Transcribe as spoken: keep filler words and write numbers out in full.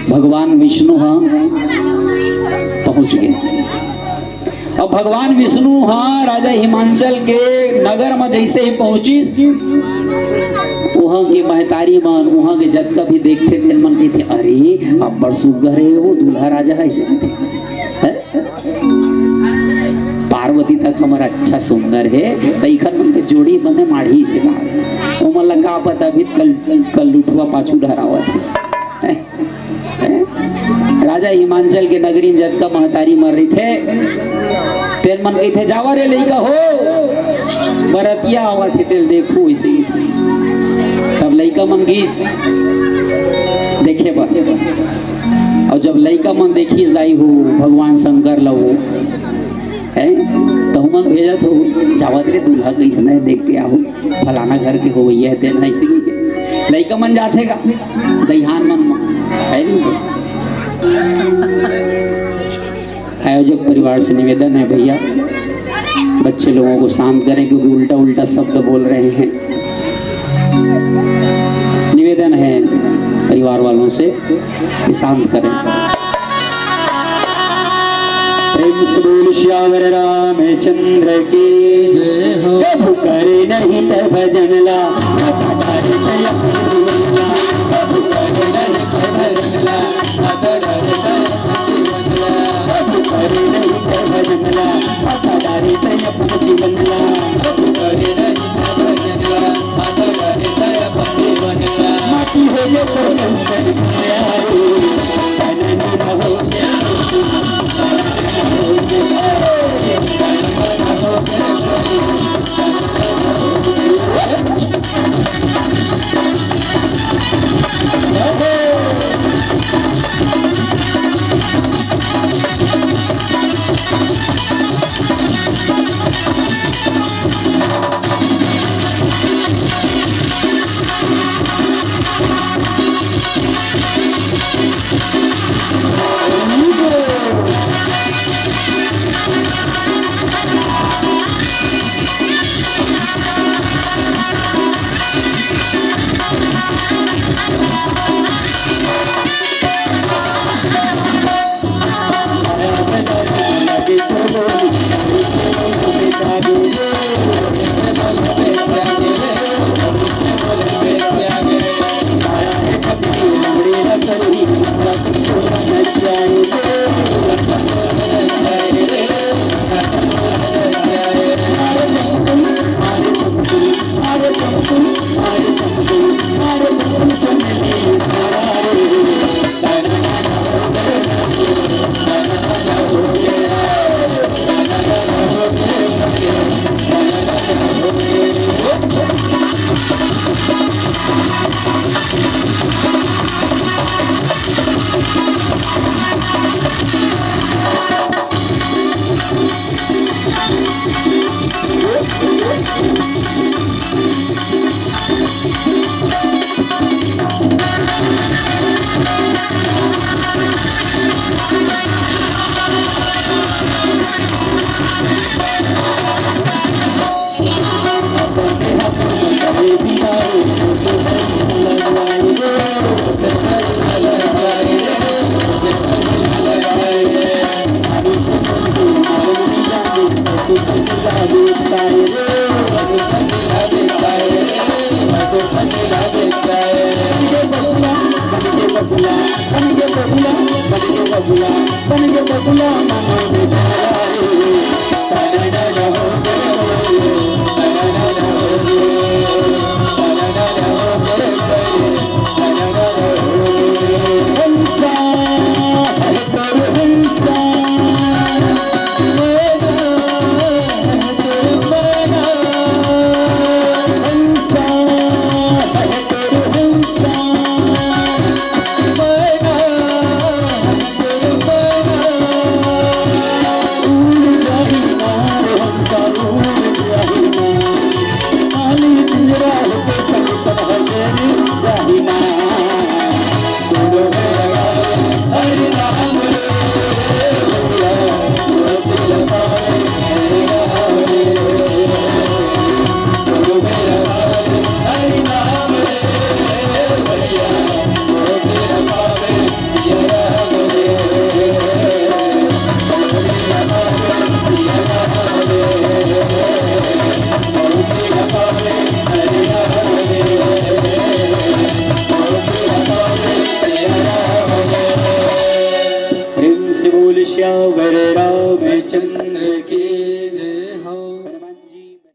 भगवान विष्णु ह पहुंच गे। अब भगवान विष्णु ह राजा हिमांचल के नगर म जइसे ही पहुंचिस, उहां के महतारी मन, उहां के जतका भी देखथे, तेन मन कहिथे, "अरे, अब्बड़ सुग्घर हे वो दूल्हा राजा ह," अइसे कहिथे। हैं? "पार्वती तक हमर अच्छा सुंदर हे, त इखर मन के जोड़ी बने माढ़ही," अइसे कहा। ओमन ला का पता, अभी कल, कल लुठवा पाछू डहरावत हे। राजा हिमांचल के नगरी म जतका महतारी मन रहिथे, तेन मन कहिथे, "जावा रे लइका हो, बरतिया आवत हे, तेला देखो," अइसे कहिथे। तब लइका मन गिस देखे बर, अउ जब लइका मन देखिस दाई हो, भगवान शंकर ला हो, हैं? त हमन भेजत हो, "जावत रे दूल्हा कइसना हे, देख के आहो, फलाना घर के होवइया हे, तेन ह," अइसे कहिके। लइका मन जाथे गा, दइहान मन म, है नहीं? आयोजक परिवार से निवेदन है भैया, बच्चे लोगों को शांत करें, क्योंकि उल्टा उल्टा शब्द बोल रहे हैं। निवेदन है परिवार वालों से कि शांत करें। प्रेम से बोल सियावर रामचंद्र की। जय हो। कभू करे नहीं ते भजन ला, कभू करे नहीं ते भजन ला, कभू करे नहीं ते भजन ला, कभू करे नहीं ते भजन ला, कभू करे नहीं ते भजन ला, कभू करे नहीं ते भजन ला। सियावर रामचंद्र की जय।